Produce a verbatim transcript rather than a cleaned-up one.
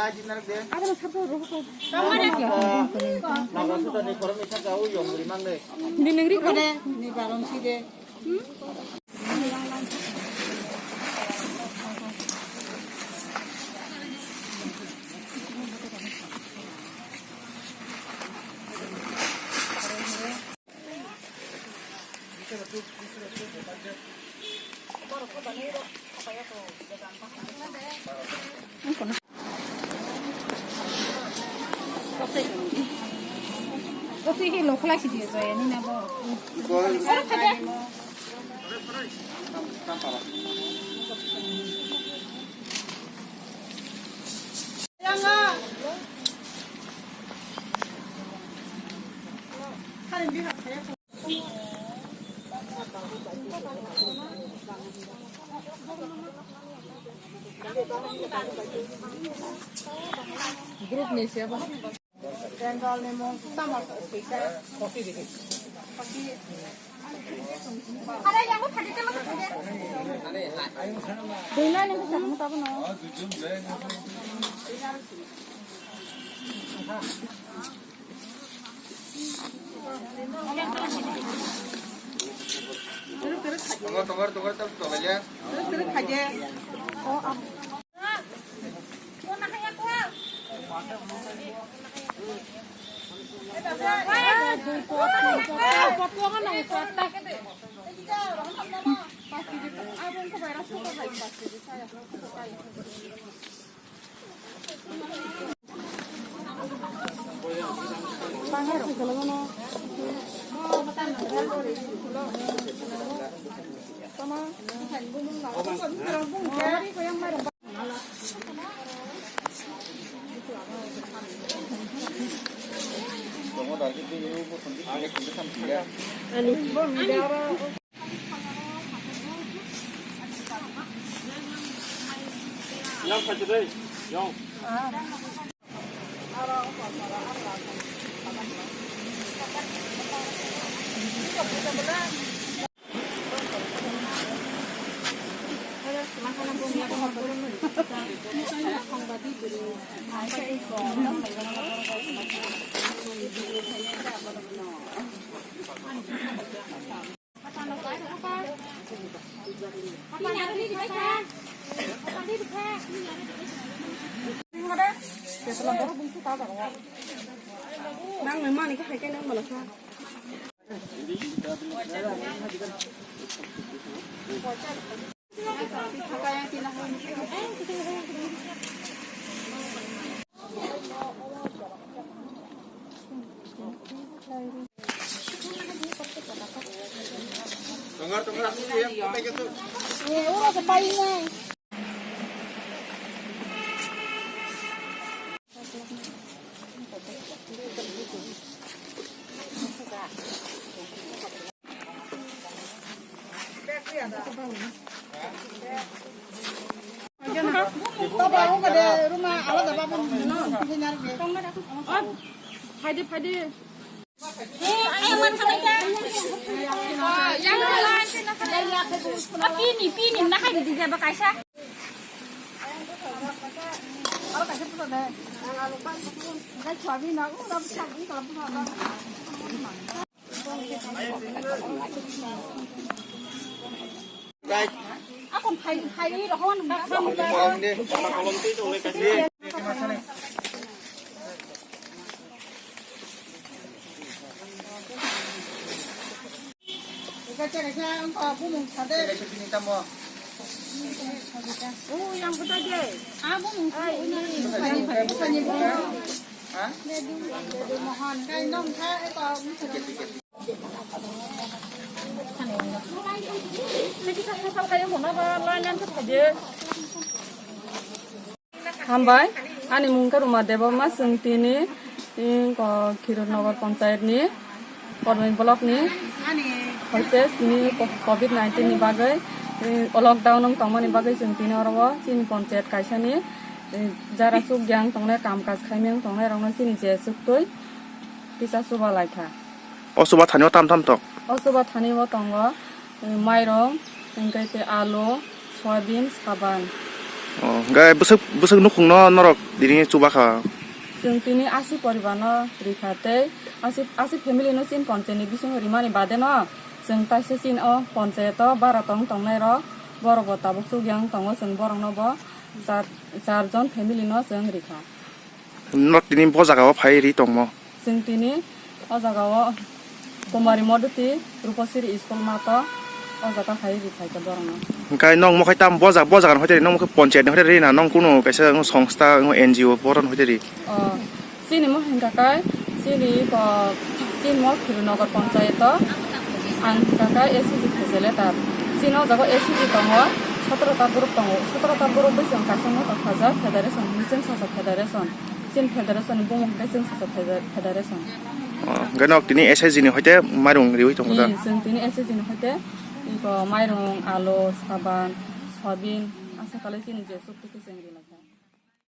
Abono sarsa rohor. Nini nengri kore. Ni balon si de. Kopi hi lokhlai si diye jaya ni na bo. Group ni se ba. General ni mung tamo sisa. Dina ni ko tamo tabo no. Tunggu, tunggu, tunggu, tunggu, tunggu, ya. Nang nang mani ka hai kai nang bala sa. Tongar, tongar, aku ya, pakai gitu. Eh, ura sa paina. Phaidi, phaidi. Pini, pini, na hai di jaba kaisa. Akon phai, phai rohon. Kaisa kaisa wngkha bumung sade. Kaisa bini tamo. Oh, yang kota je. Ah, bumung sade. Bwsani, bwsani bumung. Ha? Mohan, kai nong kha, eko. Hambai, ani mung khe Ruma Debbarma, chwng tini, eh, ko, Khirodnagar Panchayat ni, Kormoi block ni, hoite tini ko-, covid nineteen ni bagwi, eh, lockdown wng tongmani bagwi chwng tini oro o chini panchayat kaisa ni, eh, jara chukya wng tongnai, kam kaj khaimya wng tongnai rok no chini je chuktwi tisa chuba lai kha. O chuba thani o tam tam tok? O chuba thani o tongo, eh, mairong, hingke tei alu, soyabin, saban. Oh, hwnkhe bwswk, bwswk nukhungno norok tini chuba kha? Chwng tini asi poribarno rikha tei asi, asi family no chini ponchayni bisingo rimani badeno chwng taisa chini o ponchayato bara tong tongnai rok borok bo tabuk chukya wng tongo, chwng borokno bo char, char jon family no chwng rikha. Norok tini bo jaga o phai ri tongmo? Chwng tini o jaga o Kumari Modoti Rupasiri School mato o jaga phai ri phaikha borokno. Hwnkhe nong mokhai tam bo jaga, bo jaga ni hoite ri, nong mokhai ponchayat ni hoite ri na, nong kunu kaisa songstha, N G O boron hoite ri? O, chini mo hwnkha kai, chini ko, chini mo Khirinagar ponchayat o ang hwnkha kai S C G phaisa letter. Chini o jaga S C G tongo, sotoro ta borok tongo, sotoro ta borok bai chwng kaisa moto khajak federation, chwng sasa federation. Chini federation ni bumung khe chwng sasa feder-, federation. Oh, hwnkhe nok tini S H G ni hoite mairung riwi tongo da? Hmm, chwng tini S H G ni hoite iko mairung, alu, saban, soyabin, asa kale chini je chukti khe chwng rilai kha.